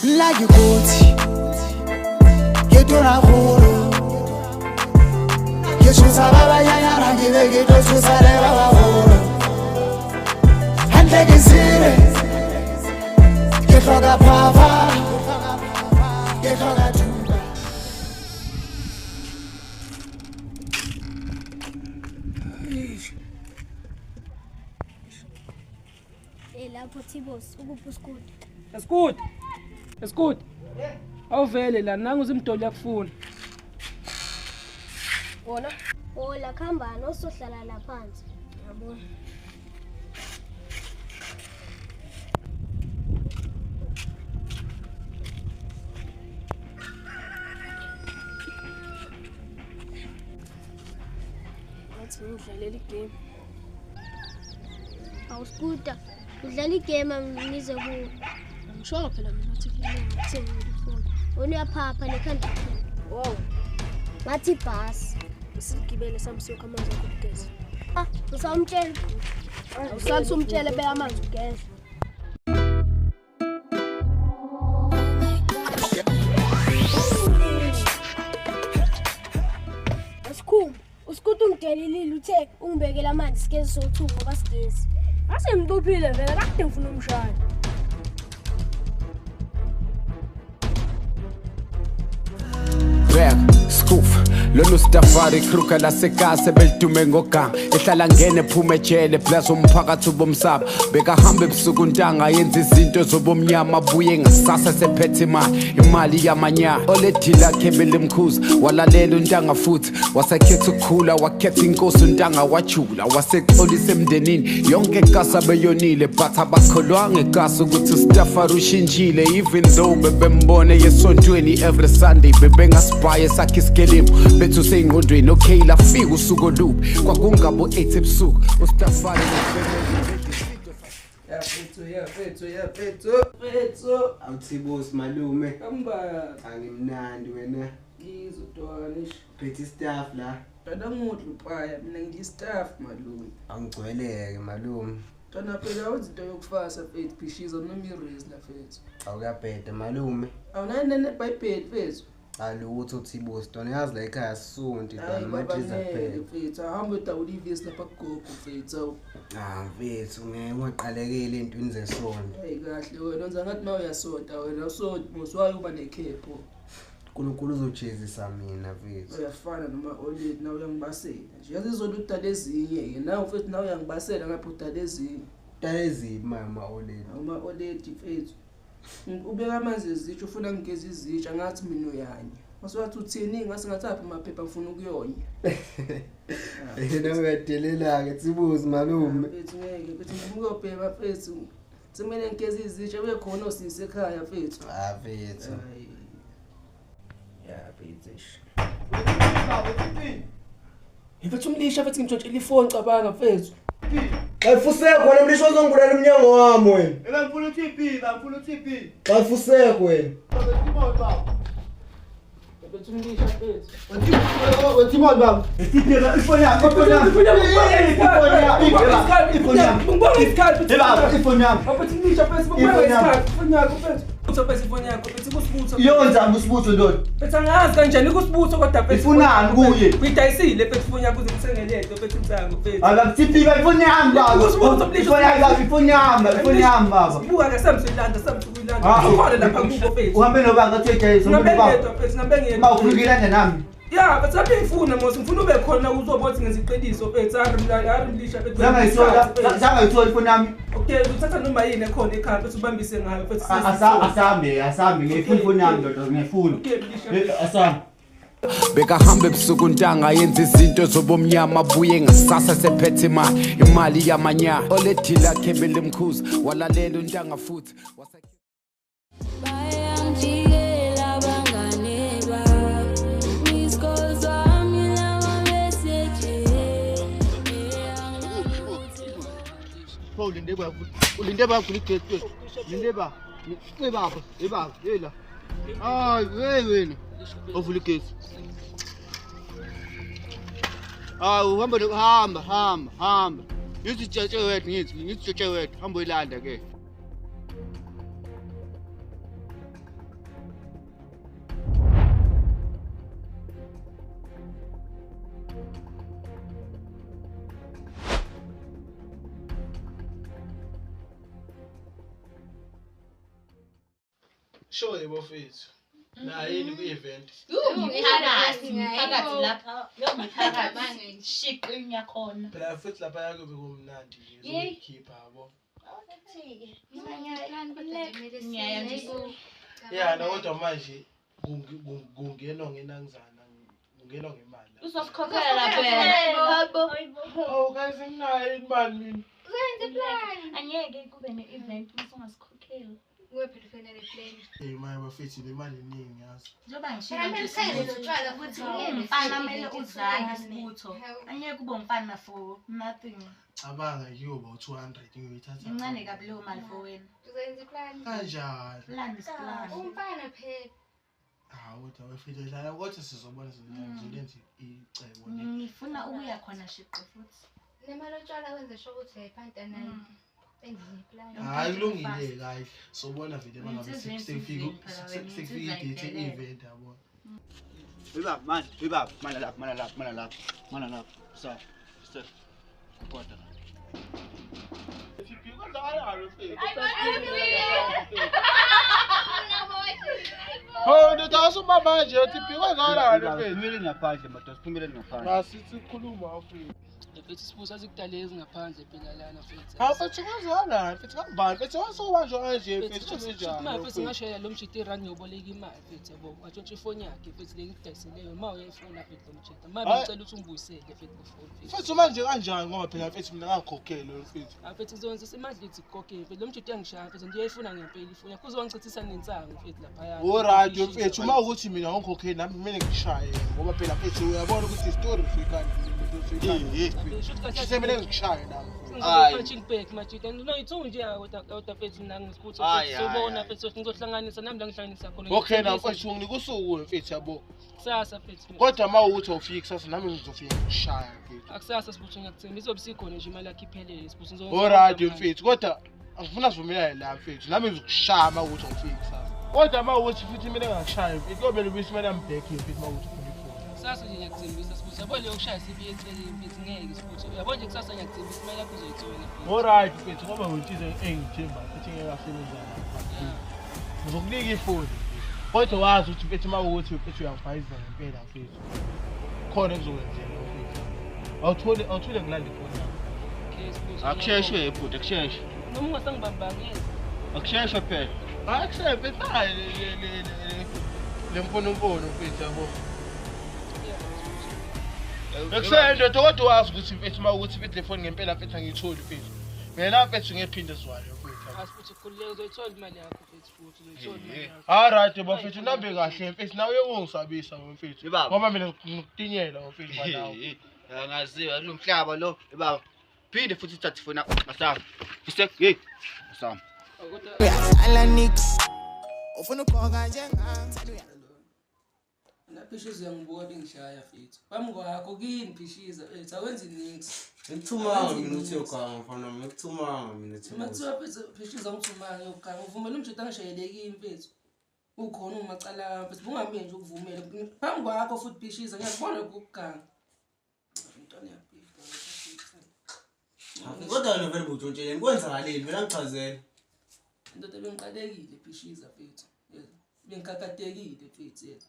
Nna ke kotsi, ke tonakgolo, ke tshosa ba banyanyana ke be ke tlo tshosa le ba bagolo. Hantle ke sire, ke hloka phafa, ke hloka thupa. Lapho Thibos ukuphi uSkuti? Eskuti. Eskuti. Awuvele la nangu uzimdoli yakufuna. Wona? Hola khambani osohlala la phansi. Yabona. Ngathi ngidlalela igame. Awuskuta, udlala igame ngize kuwe. Angishongo phela mina ukuthi kumele ngithenge ifoni. Wena uyaphapha nekhanda lakho. Wow. Ngathi ibhasi. Usigibele samsokho amanzi okugeza. Ah, usawumtshela. Awusathi umtshele beka amanzi ugeze. Asikhumba, uSkuta ungidelelile uthe ungibekela amanzi sigeze sowu-two ngoba sigezi. Ase ngicuphile vele kade ngifuna umshana. Back, scoof, lolu stafari kruka lasekase belidume ngoganga ehlala ngene phume ejele plus umphakathi ubomsaba bekahamba ebusuku ntanga yenza izinto zobumnyama abuye ngasasa sephethe imali imali yamanyala oledi lakhe belimkhuza walalela untanga futhi wasekhetha ukukhula wakhetha inkosi untanga wajula wasexolisa emndenini yonke ekasa beyonile but abakholwanga ekasa ukuthi ustafari ushintshile even though bebembone yesontweni every Sunday bebengasibhaye sakhe isikelemu bethu seyingqondweni. Okay, lafika usuku olubi kwakungabo 8 ebusuku ustafari. Ya fethu, ya fethu, ya fethu. Fethu. Awuthibos malume. Kamba Angimnandi wena. ngizodwana ish. Phethe staff la. Twana ngudlu paya mina ngiyi-staff malume. Angigcweleke malume. Twana phela awenza into yokufasa fethu phishiza noma irezi la fethu. Awuyabheda malume. Awunayo neBhayibheli fethu. Cha lutho Thibos, tona yazi la ekhaya sisonti Hayi tona baba amadriza ngeke kuphela. fethu ahambe udawula ivesi lapha kugogo fethu. Awu. Ah mfethu ngeke ungaqalekeli entweni zesonto. Hayi kahle wena wenza ngathi ma uyasonta wena usonti mos waye uba nekhepho. uNkulunkulu uzojezisa mina mfethu. Uyafana noma oledi nawe uyangibasela nje. Yazi izolo udala ezinye-ke nawe mfethu nawe uyangibasela ngapha udala ezinye. Dala eziphi mama oledi? Uma oledi mfethu. Ubeka amanzi ezitsha ufuna ngigeze izitsha ngathi mina uyanya. Mase wathi uthini ngase ngathi apha amaphepha ngifuna ukuyonya. Yena uyadelela ke Thibos malume. Mfethu ngeke mfethu ngifuna ukuyobhema mfethu. Sekumele ngigeze izitsha kube khona osisi ekhaya mfethu. Ah mfethu. Hayi. Ya mfethu eish. Mfethu umlisha mfethu ngimtshontshela ifoni cabanga mfethu. Xa ifuseko wena mlisho ozongibulala umnyango wami wena. Eba ngifuna u-TB, ba ngifuna u-TB. Xa ifuseko wena. Mfethu umlisha mfethu. Wethimoni baba. Ifoni yami, ifoni yami. Ifoni yami, ifoni yami. Ngibonga isikhathi. Hey baba, ifoni yami. Mfethu umlisha mfethu ngibonga isikhathi. Ifoni yakho mfethu. Mfethu ifoni yakho mfethu kusibutho. Iyonzani usibutho ndoda? Mfethu angazi kanjani kusibutho kodwa mfethu. Ifunani kuye? Uyidayisile mfethu ifoni yakho uze ngithenge lento mfethu insango mfethu. Aba TB ba ifoni yami baba. Usibutho mlisha. Ifoni yami baba, ifoni yami baba, ifoni yami baba. Buka ke samsilanda samsukuyilanda. Ah. Ukhona lapha kubo mfethu. Uhambe nobaba ngathi uyajayisa uhambe Ngambe nobaba. ngedwa mfethu ngambe ngedwa. Ma ufuna ukuyilanda nami. Ya, but sabe ngifuna mos ngifuna ube khona uzobona ukuthi ngenza iqiniso mfethu. Ari mlisha mfethu. Zangayithola, zangayithola ifoni yami. Okay, uthatha noma yini ekhona ekhaya mfethu ubambise ngayo mfethu. Asambe, asambe ngiyifuna ifoni yami ndoda, ngiyifuna. Okay, mlisha. Asambe. Bekahamba ebusuku ntanga yenza izinto zobumnyama abuye ngasasa sephethe imali imali yamanyala oledi lakhe belimkhuza walalela untanga futhi Bayangijikela abangane bami. Miss calls wami lama message. Ulinde ba, ulinde ba kuligate. Linde ba. Eh baba, eh baba, hey la. Ay, hey wena. Ovula igesi. Ah, uhamba hamba hamba hamba. Ngithi tshetshe wedwa ngithi, ngithi tshetshe wedwa, hamba uyilanda ke. Sure bafethu. Nayi yini ku-event? Ngiphakathi ngiphakathi lapha. Yo ngiphakathi. Shiqi ngiyakhona. Phela futhi lapha yakube kumnandi ngizoyikhipha yabo. Ngiyaya nje. Yeah, no kodwa manje kungenwa ngenangizana, kungenwa ngemali. Uzosikhokhela phela. Oh guys, nginayo imali mina. Uzoyenza plan. Angeke kube ne-event uma ungasikhokheli. Kuwe phela ufanele plan. Hey manje bafethu le mali iningi yazi. Njengoba ngishilo nje umfana kumele uzale isibutho. Angeke kube umfana for nothing. Cabanga ngiyoba 200 ngiyoyithatha. Incane kabi leyo mali for wena. Uzoyenza plan. Kanjani? Plan is plan. Umfana phela. Hawu kodwa bafethu dlala kodwa sizobona sizolenza icebo le. Ngifuna ukuya khona shiqo futhi. Nemali otshwala wenze sure ukuthi uyayiphanta nayo. Hayi kulungile guys. Sobona vele mangabe sekufika i-date event yabo. Baba man, baba mana lapha mana lapha mana lapha mana lapha. Sa. Sa. Kodwa. Oh, ndoda mama nje uthi kwenzakala mfethu. Phumele ngaphandle madoda, siphumele ngaphandle. Asithi khuluma mfethu. Mfethu sibusa sikudalezi ngaphandle phela lana mfethu. Hawu mfethu kwenzakala mfethu kangibani mfethu wasobanjwa kanje mfethu senjani. Manje mfethu ngashayela lo mjita irandi ngiyoboleka imali mfethu yabo. Watshontsha ifoni yakhe mfethu le ngidayiseleyo ma uyayifuna mfethu lo mjita. Manje ngicela ukuthi ungibuyisele mfethu lefoni mfethu. Mfethu manje kanjani ngoba phela mfethu mina ngakhokhele mfethu. Ah mfethu ngizokwenza imali ithi ikhokhele mfethu lo mjita uyangishaya mfethu ngiyayifuna ngempela ifoni yakho uzongichithisa nensangu mfethu laphaya. Alright mfethu uma ukuthi mina ngikhokhele nami kumele ngishaye ngoba phela mfethu uyabona ukuthi story ufikani. Semele ngishaye nami. Hayi punching bag majita. No ithu nje kodwa mfethu nami ngisikuthi sobona mfethu ngizohlanganisa nami la ngihlanganisa khona. Okay na mfethu nginika usuku mfethu yabo. Kusasa mfethu. Kodwa uma ukuthi awufiki kusasa nami ngizofika ngishaya mfethu. Akusasa sibuthu ngiyakuthemba izobe sikhona nje imali yakho iphelele sibuthu ngizo. Alright mfethu kodwa angifuna sivumelane la mfethu nami ngizokushaya uma ukuthi awufiki kusasa. Kodwa uma ukuthi futhi mina ngingakushaya mfethu kuyomele ubuyise imali yami back mfethu uma ukuthi ufuna ifoni. Kusasa nje ngiyakuthembisa sibuthu yabo leyo kushaya sibiye eceleni mfethu ngeke sibuthu uyabo nje kusasa ngiyakuthembisa imali yakho uzoyithola mfethu. Alright mfethu ngoba uyintizo engithemba futhi ngeke asebenza lapha. Ngizokunika ifoni kodwa wazi ukuthi mfethu uma ukuthi mfethu uyangibhayiza ngempela mfethu. Khona kuzokwenzeka mfethu. Awuthole awuthole ngilande ifoni yakho. Okay sibuthu. Akusheshe bhuti akusheshe. Noma ungasangibambangezi. Akusheshe phela. Akusheshe mfethu le mfonomfono mfethu yabo. Ekuseni ndoda kodwa wazi ukuthi mfethu uma ukuthi mfethu le foni ngempela mfethu angiyitholi mfethu. Mina mfethu ngiphinde sizwane mfethu. Asifuthi khululeka uzoyithola imali yakho mfethu futhi uzoyithola imali yakho. Alright bafethu nambe kahle mfethu nawe uyokungisabisa mfethu. Ngoba mina ngikutinyela mfethu kwanawe. Angaziwa lo mhlaba lo baba. Phinde futhi uthathe ifoni yakho. Asam. Hey. Asam. Uyadlala nigga. Ufuna ukugqoka njengami. Laphishiza uyangibuka bengishaya mfethu. Phambi kwakho kini phishiza mfethu awenzi nix. Ngikuthumanga mina uthi uyoganga mfana wami, ngikuthumanga mina Uma kuthiwa mfethu phishiza ngithumanga ngiyoganga uvumela umjita angishayelekini mfethu. Ukhona umacala mfethu bungamenzi ukuvumela. Phambi kwakho futhi phishiza ngiyakubona ukuganga. Umntwana uyabhida. Kodwa wena vele butshontsheleni kwenzakaleni vele angichazele. Indoda bengiqalekile phishiza mfethu. Bengikakatekile mfethu yena.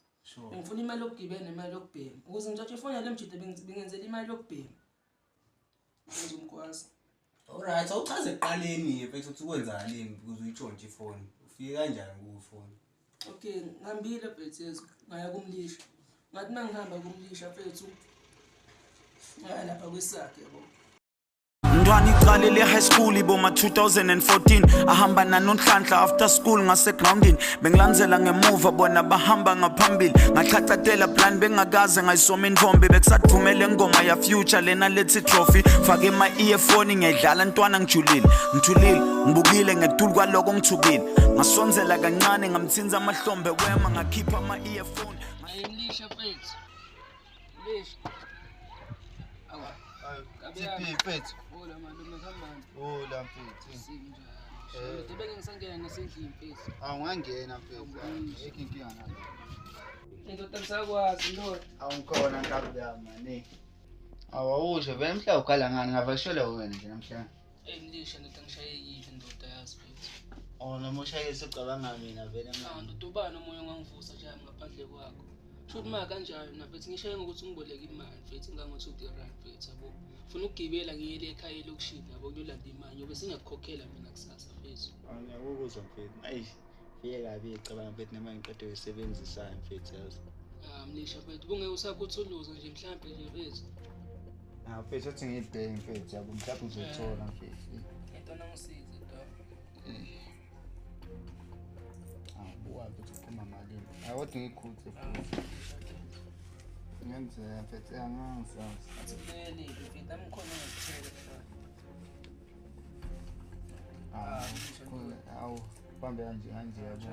Ngifuna imali yokugibela nemali yokubhema. Ukuze ngitshotshe ifoni yale mjita bengenzela imali yokubhema. Ngizomkwazi. Alright, awuchaze ekuqaleni mfethu ukuthi kwenzakaleni ukuze uyitshontshe ifoni. Ufike kanjani kuyo ifoni? Okay, ngihambile mfethu ngaya kumlisha. Ngathi mangihamba kumlisha mfethu ngaya lapha kwesakhe yabo. Mntwana iqalele high school iboma 2014 ahamba nanonhlanhla after school ngasegroundini bengilandzela ngemuva bona bahamba ngaphambili ngachachatela plan bengakaze ngayisoma intombi bekusadvumele ngoma ya future lena lethi trophy fake ema earphone ngiyadlala ntwana ngijulile ngithulile ngibukile ngetulu kwaloko ngithukile ngasondzela kancane ngamthinza amahlombe wema ngakhipha ama earphone. Ayimlisha mfethu. Mlisha. Awa. TP mfethu. Hola malume kuhambani? Hola mfethu. Sinjani? Ndoda bengisangena nasendlini mfethu. Awungangena mfethu. Ayikho inkinga nalo. Ndoda ngisakwazi ndoda. Awungikhona nkabi yami mani. Awawusho vele mhla ukhala ngani ngavakashela wena nje namhlanje. Ey mlisha ndoda ngishayekile ndoda yazi mfethu. Oh, noma ushayile socabanga mina vele Ah, manje. ndoda ubani omunye ongangivusa nje ngaphandle kwakho. Shuthi ma kanjalo na mfethu ngishaye ngokuthi ungiboleke imali mfethu ngango-20 rand mfethu yabo. Funa ukugibela ngiyele ekhaya elokishini yabo ngiyolanda imali ngobe singakukhokhela mina kusasa mfethu. Ngiyakuzwa mfethu. Ayi, fike kabi icabanga mfethu noma ngiqede uyisebenzisayo mfethu yazi. Ah mlisha mfethu bungeke usakuthuluza nje mhlambe nje mfethu. Ah, mfethu uthi ngiyibheke mfethu yabo mhlawumbe ngizothola mfethu. Intwana ngisize dog. Ah, buka mfethu uphuma malini. Hayi kodwa ngiyikhuthe futhi. Ngenzeka mfethu angangisazi. Athi kubuyelile mfethu amkhona ngizithola. Ah, awu bambe kanje kanje yabo.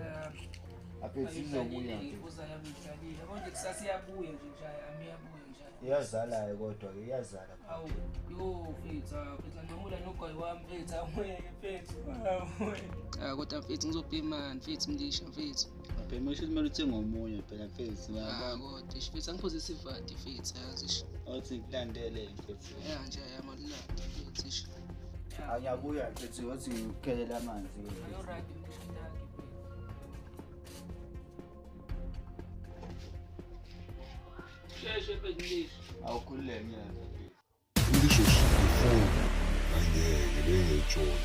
Aphethe izobuya mfethu. Ibuza yami idlalile. Yabo nje kusasa iyabuya nje nje yami iyabuya nje. Iyazala-ke kodwa-ke iyazala. Awu, yo mfethu, ah, mfethu ngamula nogwayi wami mfethu, awuye mfethu. Awuye. Ah kodwa mfethu ngizobhema mfethu mlisha mfethu. Bhema usho kumele uthenge omunye phela mfethu. Ah kodwa ish mfethu angiphuzisa ivadi mfethu yazi ish. Awuthi ngikulandele mfethu. Ya nje yami alilanda mfethu ish. Angiyabuya mfethu wathi ngikukhelela amanzi. Ayo right mlisha dankie. Sheshe mfethu mlisha. Awukhululeke mina. Umlisho ifoni angeke bengeyithola.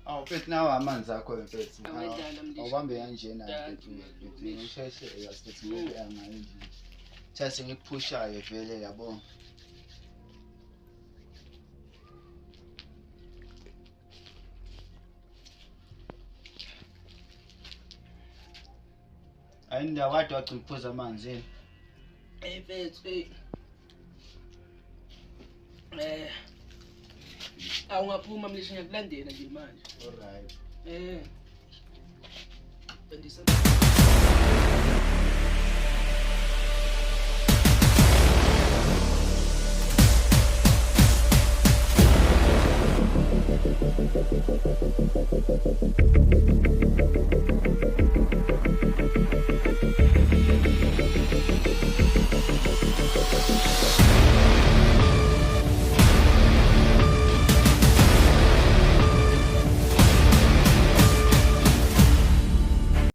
Awu mfethu nawe amanzi akho mfethu. Awedlala mlisha. Awubambe kanjena Dankie, mfethu. Mfethu ngisheshe yazi mfethu ngibeka ngayo nje. Thathe ngikuphushayo vele yabo. Ayindawo kade wagcina ukuphuza amanzi yini? Eh mfethu eh. Eh. Awungaphuma mlisha ngiyakulandela nje manje. Alright. Eh. Bendisa.